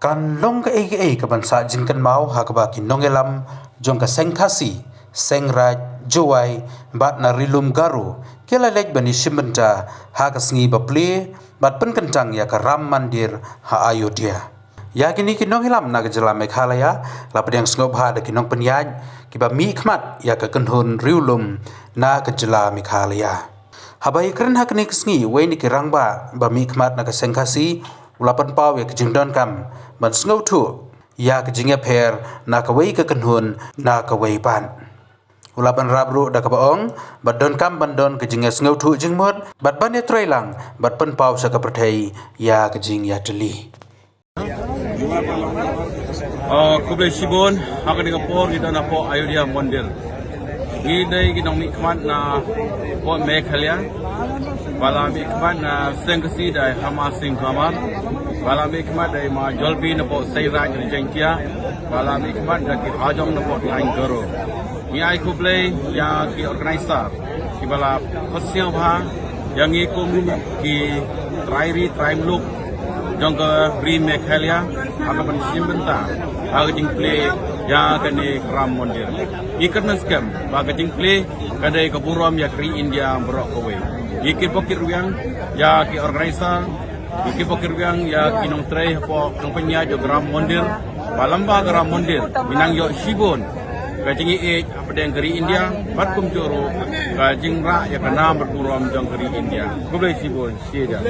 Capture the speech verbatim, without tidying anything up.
Kan long kaei kaei kaban sah jingkynmaw ha kaba ki nongïalam jong ka Seng Khasi, Seng Raij, Jowai bad na Ri Lum Garo ki la leit ban ïashim bynta ha ka sngi ba plie bad pynkyntang ïa ka Ram Mandir ha Ayodhya. Ïa kine ki nongïalam na ka jylla Meghalaya la pdiang sngewbha da ki nongpynïaid kiba mihkhmat ïa ka kynhun riewlum na ka jylla Meghalaya. Haba ïakren ha kane ka sngi, uwei na ki rangbah ba mihkhmat na ka Seng Khasi u la pynpaw ïa ka jingdonkam ban sngewthuh ïa ka jingïapher na kawei ka kynhun na kawei pat. U la pynrap ruh da kaba ong ba donkam ban don ka jingïasngewthuh jingmut bad ban ïatreilang bad pynpaw sha ka pyrthei ïa ka jingïatylli. Ah, khublei shibun, ha kane ka por ngi don hapoh Ayodhya Mandir. Ngi dei ki nongmihkhmat na poh Meghalaya. Ba la mihkhmat na Seng Khasi da i Hama Singh Kamar. Ba la mihkhmat da i Ma Jolbi na poh Seng Raij Ri Jaiñtia. Ba la mihkhmat da ki Hajong na poh Ri Lum Garo. Ngi ai khublei ïa ki organizer kiba la khot sngewbha ïa ngi kum ki trai ri trai muluk jong ka ri Meghalaya ha kaban shim bynta ha ka jingplie ïa kane ka Ram Mandir. Ngi kyrmen skhem ba ka jingplie ka dei ka burom ïa ka ri India baroh kawei. Ngi kyrpad kyrwiang ïa ki organizer, ngi kyrpad kyrwiang ïa ki nongtrei hapoh, nongpynïaid jong ka Ram Mandir, ba lyngba ka Ram Mandir ngi nang ïoh shibun ka jingïeit hapdeng ka ri India bad kumjuh ruh ka jingrah ïa ka nam bad burom jong ka ri India. Khublei shibun, shi hajar.